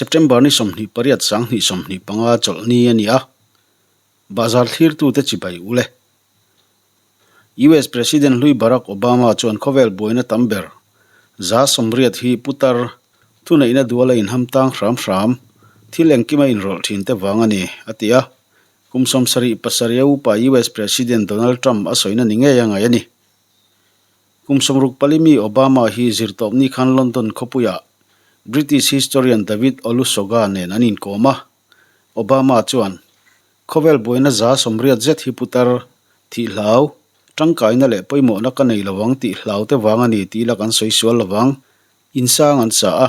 September ni 28 2025 chawlhni a ni a, Bahzar thlirtute chibai u le. US President hlui Barack Obama chuan khawvel buaina tam ber 80% hi putar thuneihna duala inham tang hram hram thil engkima inrawlh thin te vang a ni, a ti a. Kum 77 a upa US President Donald Trump a sawina ni ngei a ngaih a ni. Kum 64 mi Obama hi zirtawpni khan London khawpuiah British historian David Olusoga nen an inkawm a. Obama chuan, Khawvel buaina 80% zet hi putar, thih hlau, tangkaina leh pawimawhna ka nei lovang tih hlau te vang a ni tih ila kan sawi sual lovang. Insang an sa a,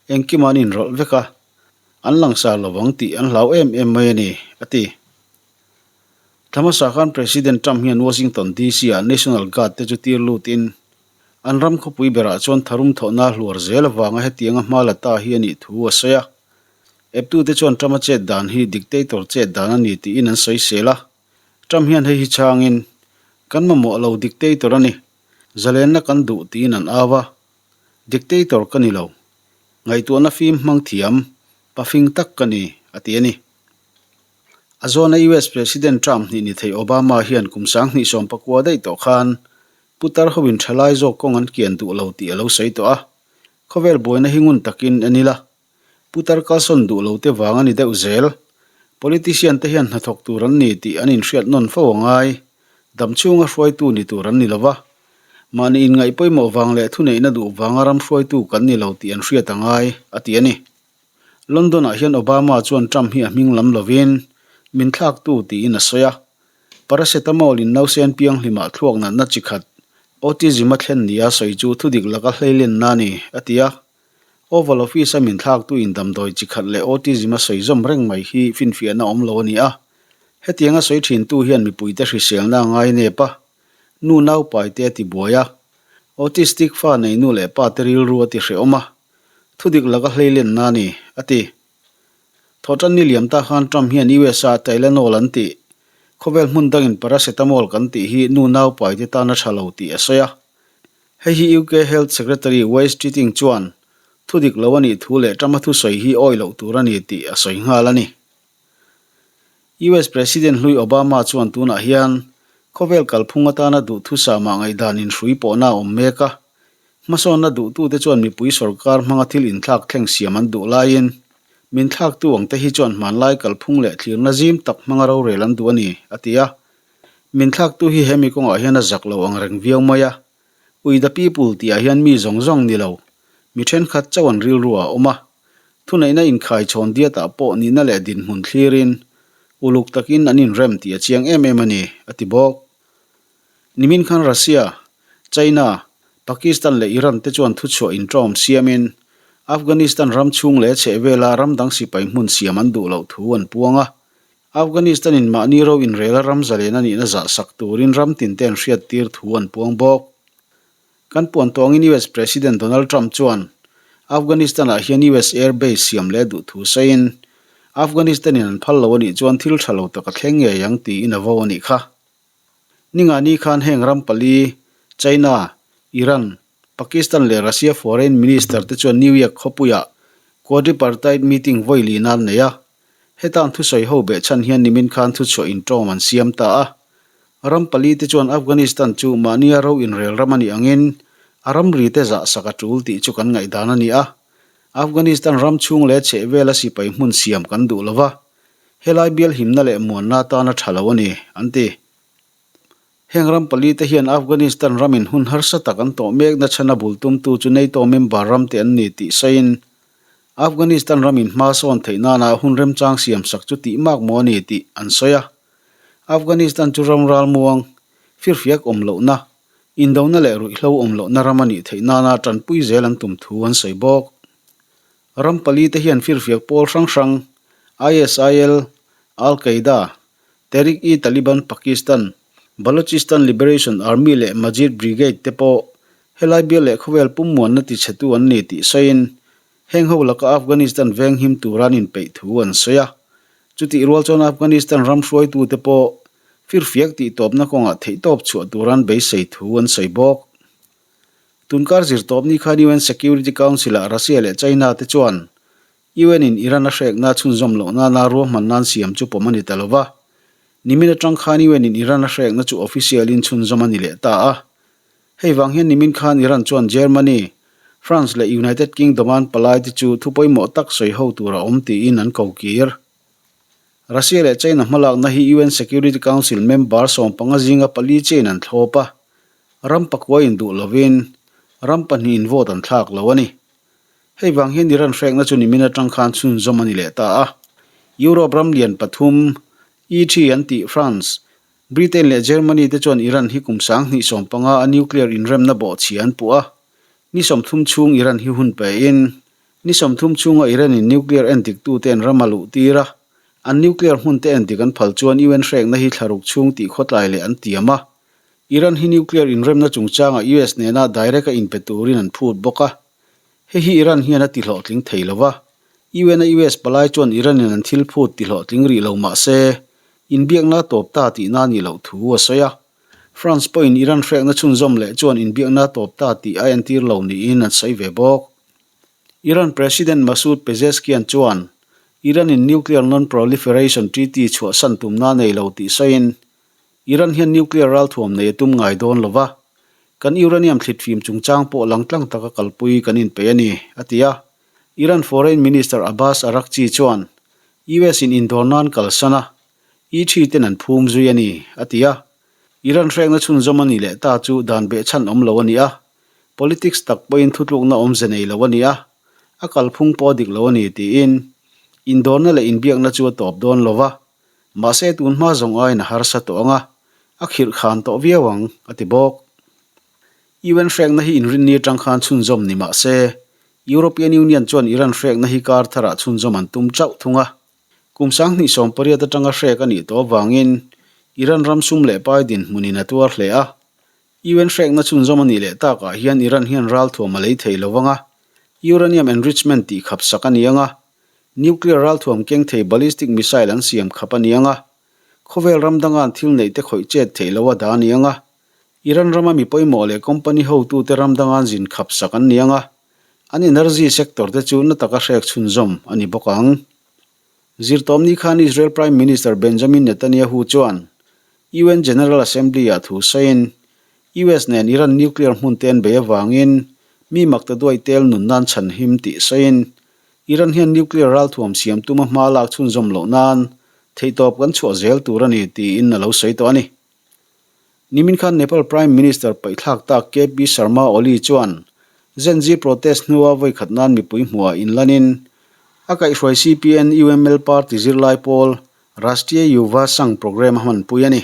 engkim an inrawlh vek a, an langsar lovang tih an hlau em em mai a ni, a ti. Thla hmasa khan President Trump hian Washington DC ah National Guard te chu tir lutin an ram khawpui berah chuan tharum thawhna hluar zel avanga hetianga hma la ta hi a nih thu a sawi a. Eptute chuan Trump-a chet dan hi dictator chet dan a ni tiin an sawi sel a. Trump hian hei hi chhangin, Kan mamawh lo dictator a ni. Zalenna kan duh tiin an au a. Dictator ka ni lo. Ngaihtuahna fim hmang thiam, pafing tak ka ni, a ti a ni. A zawna US President Trump hnih ni thei Obama hian kum 2019 daih tawh khan putar hoin thalai zawk kawng an kian duh lo tih a lo sawi tawh a. Khawvel buaina hi ngun takin en ila, putar kalsawn duh lo te vang a ni deuh zel. Politician te hian hnathawk tur an ni tih an inhriat nawn fo a ngai. Dam chhunga hruaitu ni tur an ni lo va. Mahni inngaih pawimawh vang leh thuneihna duh vanga ram hruaitu kan ni lo tih an hriat a ngai, a ti a ni. London-ah hian Obama chuan Trump hi a hming lam lovin min thlaktu tiin a sawi a. Paracetamol-in nausen pianghlimah thluak natna chi khat, autism a thlen nia sawi chu thudik laka hleilenna a ni, a ti a. Oval Office-a min thlaktuin damdawi chi khat leh autism a sawi zawm reng mai hi finfiahna awm lo a ni a. Hetianga sawi thintu hian mipuite hriselna a ngai nep a, nu naupaite a tibuai a, autistic fa nei nu leh pa te rilru a tihrehawm a. Thudik laka hleilenna a ni, a ti. Thawhtan ni liam ta khan Trump hian US a Tylenol an tih, khawvel hmun dangin paracetamol kan tih hi nu naupaite tan a tha lo tih a sawi a. Hei hi UK Health Secretary Wes Streeting chuan thudik lo a nih thu leh Trump-a thusawi hi awi loh tur a ni tih a sawi nghal a ni. US President hlui Obama chuan tunah hian khawvel kalphung atana duhthusama ngaihdan inhrui pawhna a awm mek a. Hmasawnna duhtute chuan mipui sorkar hmanga thil inthlak thleng siam an duh laiin min thlaktu ang te hi chuan hmanlai kalphung leh thlirna zim tak hmanga rorel an duh a ni, a ti a. Min thlaktu hi he mi kawngah hian a zak lo ang reng viau mai a. Ui the people tihah hian mi zawng zawng ni lo, mi thenkhat chauh an rilru ah a awm a. Thuneihna inkhai chhawn diatah pawh nihna leh dinhmun thlirin uluk takin an inrem tih a chiang em em a ni, a ti bawk. Nimin khan Russia, China, Pakistan leh Iran te chuan thuchhuah inṭawm siamin Afghanistan ram chhung leh chhehvela ram dang sipai hmun siam an duh loh thu an puang a. Afghanistan-in mahni ro inrela ram zalen a nihna zah sak turin ram tinte an hriattir thu an puang bawk. Kan puan tawngin US President Donald Trump chuan Afghanistan-ah hian US air base siam leh duh thu sawiin Afghanistan-in an phal lo a nih chuan thil tha lo tak a thleng ngei ang tiin a vo a nih kha. Ningani khan heng ram pali, China, Iran, Pakistan leh Russia Foreign Minister te chuan New York khawpuiah Quadripartite meeting vawi lin an nei a. Hetan thusawi ho behchhan hian nimin khan thuchhuah inṭawm an siam ta a. Ram pali te chuan Afghanistan chu mahnia ro inrel ram a nih angin a ramri te zah sak a ṭul tih chu kan ngaihdan a ni a. Afghanistan ram chhung leh chhehvela sipai hmun siam kan duh lo va. Helai bial himna leh muanna atana tha lo a ni, an ti. Heng ram pali te hian Afghanistan ramin hun harsa tak an tawh mekna chhana bul tumtu chu NATO member ram te an ni tih sawiin, Afghanistan ramin hma sawn theih nana hun remchang siamsak chu tih mak maw a ni tih an sawi a. Afghanistan chu ram ralmuang, firfiak awm lohna, indona leh ruihhlo awm lohna ram a nih theih nana tanpui zel an tum thu an sawi bawk. Ram pali te hian firfiak pawl hrang hrang, ISIL, Al Qaeda, Tehrik-i-Taliban Pakistan, Balochistan Liberation Army leh Majeed Brigade te pawh helai bial leh khawvel pum muanna tichhetu an ni tih sawiin heng ho laka Afghanistan venghim tura an inpeih thu an sawi a. Chutih rual chuan Afghanistan ram hruaitute pawh firfiak tihtawpna kawngah theihtawp chhuah tura an beisei thu an sawi bawk. Tunkar zirtawpni khan UN Security Council-ah Russia leh China te chuan UN-in Iran a hrekna chhunzawm loh nana ruahmanna an siam chu pawm a ni ta lo va. Nimin atang khan UN-in Iran a hrekna chu official-in chhunzawm a ni leh ta a. Hei vang hian nimin khan Iran chuan Germany, France leh United Kingdom-an palaite chu thu pawimawh tak sawi ho tur a awm tiin an ko kir. Russia leh China hmalakna hi UN Security Council member 15 zinga pali chain an thlawp a, ram pakua in duh lovin ram pahnihin vote an thlak lo a ni. Hei vang hian Iran hrekna chu nimin atang khan chhunzawm a ni leh ta a. Europe ram lian pathum, E3 an tih France, Britain leh Germany te chuan Iran hi kum 2015 a nuclear inremna bawhchhia an puh a. Ni 30 chhung Iran hi hun pein, ni 30 chhunga Iran in nuclear endiktute an ram a luh tir a, an nuclear hmun te endik an phal chuan UN hrekna hi thlaruk chhung tih khawtlai leh an tiam a. Iran hi nuclear inremna chungchanga US nena direct a inpe turin an phut bawk a. Hei hi Iran hian a tihlawhtling thei lo va, UN-a US palai chuan Iran-in an thil phut tihlawhtling rih lo mah se, inbiakna a tawp ta tihna a nih loh thu a sawi a. France pawhin Iran hrekna chhunzawm leh chuan inbiakna a tawp ta tih a entir lo niin an sawi ve bawk. Iran President Masoud Pezeshkian chuan Iran-in nuclear non-proliferation treaty chhuahsan tumna a nei lo tih sawiin, Iran hian nuclear ralthuam nei a tum ngai dawn lo va, kan uranium thlitfim chungchang pawh langtlang taka kalpui kan inpeih a ni, a ti a. Iran Foreign Minister Abbas Araghchi chuan US in indawr nan kalsan a, i thi ten an phum zui a ni, a ti a. Iran hrekna chhunzawm a nih leh ta chu dan behchhan awm lo a ni a, politics tak pawhin thutlukna awmze nei lo a ni a, a kalphung pawh a dik lo a ni, tiin indawrna leh inbiakna chu a tawp dawn lo va. Mahse tun hma zawng aiin a harsa tawh ang a, a khirh khan tawh viau ang, a ti bawk. UN hrekna hi inrinni atang khan chhunzawm ni mah se, European Union chuan Iran hrekna hi kar tharah chhunzawm an tum chauh thung a. Kum 2018 atanga hrek a nih tawh avangin Iran ram sum leh pai dinhmunin a tuar hle a. UN hrekna chhunzawm a nih leh takah hian Iran hian ralthuam a lei thei lo vang a, uranium enrichment tih khap sak a ni ang a, Nuclear ralthuam keng thei ballistic missile an siam khap a ni ang a, khawvel ram danga an thil neih te khawih chet theih lo a dah a ni ang a, Iran rama mi pawimawh leh company hotute ram danga an zin khap sak an ni ang a, an energy sector te chu na taka hrek chhunzawm a ni bawk ang. Zirtawmni khan Israel Prime Minister Benjamin Netanyahu chuan UN General Assembly-ah thu sawiin, US nen Iran nuclear hmun te an bei avangin mi makta duai tel nun nan chhanhim tih sawiin, Iran hian nuclear ralthuam siam tuma hma lak chhunzawm loh nan theihtawp kan chhuah zel tur a ni tiin a lo sawi tawh a ni. Nimin khan Nepal Prime Minister paihthlak tak KP Sharma Oli chuan Gen Z protest hnua vawikhat nan mipui hmuhah inlanin a kaihhruai CPN-UML party zirlai pawl Rashtriya Yuva Sangh programme a hmanpui a ni.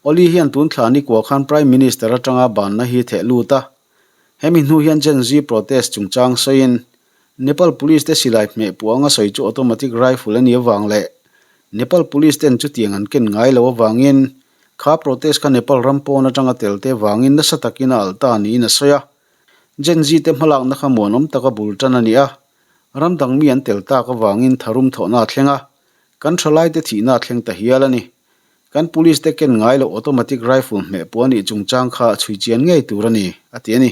Oli hian tun thla nikua khan Prime Minister atanga banna hi theh lut a. Hemi hnu hian Gen Z protest chungchang sawiin Nepal Police te silai hmeh puh anga sawi chu automatic rifle a nih avang leh Nepal Police ten chutiang an ken ngai lo avangin kha protest kha Nepal ram pawn atanga tel te vangin nasa takin a alh ta niin a sawi a. Gen Z te hmalakna kha muanawm taka bul tan a ni a, ram dang mi an tel tak avangin tharum thawhna a thleng a, kan thalaite thihna a thleng ta hial a ni. Kan Police te ken ngai loh automatic rifle hmeh puh a nih chungchang kha chhui chian ngei tur a ni, a ti a ni.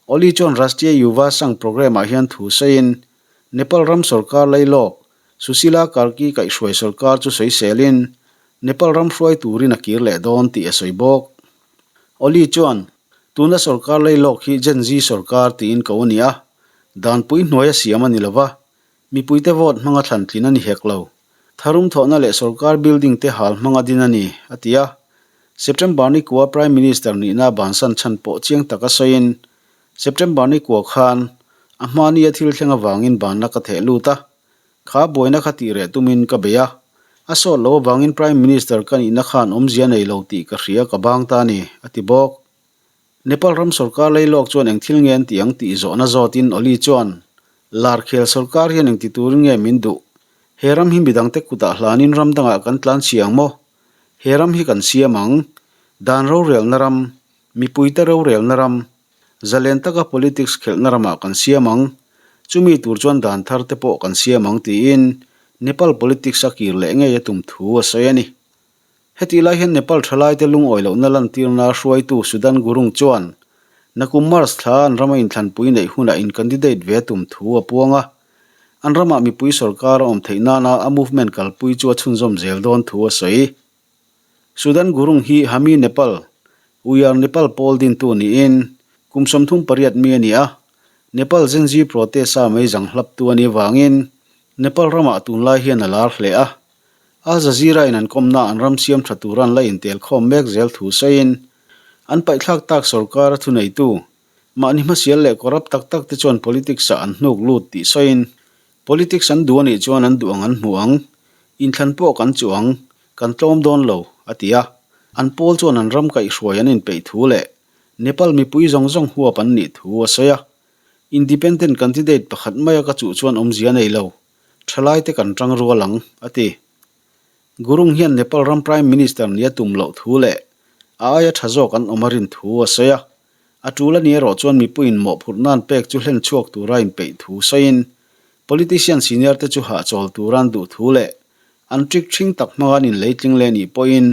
Oli chuan Rashtriya Yuva Sangh programme-ah hian thu sawiin, Nepal ram sorkar lailawk, Sushila Karki kaihhruai sorkar chu sawiselin, Nepal ram hruai turin a kir leh dawn tih a sawi bawk. Oli chuan, Tuna sorkar lailawk hi Gen Z sorkar tiin ko a ni a, danpui hnuaia siam a ni lo va, mipuite vote hmanga thlantlin a ni hek lo. Tharum thawhna leh sorkar building te hal hmanga din a ni, a ti a. September ni kua Prime Minister nihna bansan chhan pawh chiang taka sawiin, September ni kua khan a hmani a thil thleng avangin banna ka theh lut a. Kha buaina kha tih reh tumin ka bei a. A sawt lo avangin Prime Minister ka nihna khan awmzia nei lo tih ka hria ka bang ta a ni, a ti bawk. Nepal ram sorkar lailawk chuan eng thil nge an tih ang tih zawhna zawtin Oli chuan, Larkhel sorkar hian engti turin nge min duh? He ram hi midangte kutah hlanin ram dangah kan tlan chhi ang maw? He ram hi kan siam ang. Dan rorelna ram, mipuite rorelna ram, zalen taka politics khelhna ramah kan siam ang. Chumi tur chuan dan thar te pawh kan siam ang tiin Nepal politics a kir leh ngei a tum thu a sawi a ni. Hetih lai hian Nepal thalaite lungawi lohna lantirna hruaitu Sudan Gurung chuan nakum March thla an rama inthlanpui neih hunah in candidate ve a tum thu a puang a. An ramah mipui sorkar a awm theih nana a movement kalpui chu a chhunzawm zel dawn thu a sawi. Sudan Gurung hi Hami Nepal, We Are Nepal pawl dintu niin kum 38 mi a ni a, Nepal Gen Z protest-a meizang hlaptu a nih avangin Nepal ramah tunlai hian a lar hle a. Al Jazeera-in an kawmna an ram siam tha tura an la intel khawm mek zel thu sawiin an paihthlak tak sorkara thuneitu mahni hmasial leh corrupt tak tak te chuan politics-ah an hnuk lut tih sawiin politics an duh a nih chuan an duh ang an hmu ang, inthlan pawh kan chuh ang, kan tlawm dawn lo, a ti a. An pawl chuan an ram kaihhruai an inpeih thu leh Nepal mipui zawng zawng huap an nih thu a sawi a. Independent candidate pakhat maia ka chuh chuan awmzia nei lo, Thalaite kan tang rual ang, a ti. Gurung hian Nepal ram Prime Minister nia tum loh thu leh a aia tha zawk an awm a rin thu a sawi a. A tul a ni erawh chuan mipuiin mawhphurhna an pek chu hlen chhuak tura inpeih thu sawiin politician senior te chu hahchawl tura an duh thu leh an trick thing tak hmanga an inleitling leh nih pawhin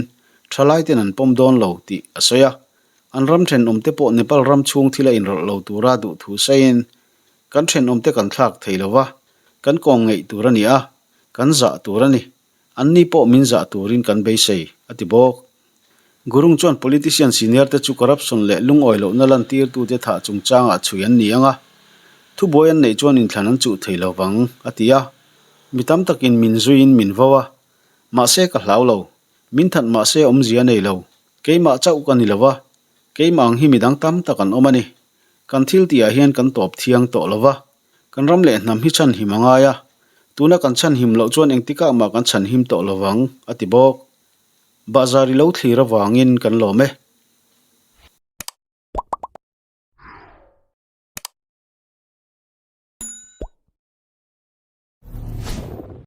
thalaiten an pawm dawn lo tih a sawi a. An ram thenawmte pawh Nepal ram chhung thila inrawlh lo tura duh thu sawiin Kan thenawmte kan thlak thei lo va, kan kawng ngeih tur a ni a, kan zah tur a ni. Anni pawh min zah turin kan beisei, a ti bawk. Gurung chuan politician senior te chu corruption leh lungawi lohna lantirtute thah chungchangah chhui an ni ang a, thubuai an neih chuan inthlan an chuh thei lo vang, a ti a. Mi tam takin min zuiin min vo a, mahse ka hlau lo. Min that mahse awmzia nei lo. Keimah chauh ka ni lo va, keimah ang hi midang tam tak an awm a ni. Kan thil tihah hian kan tawp thiang tawh lo va, kan ram leh hnam hi chhanhim a ngai a, tuna kan chhanhim loh chuan engtikah mah kan chhanhim tawh lo vang, a ti bawk. Bahzar i lo thlir avangin kan lawm e.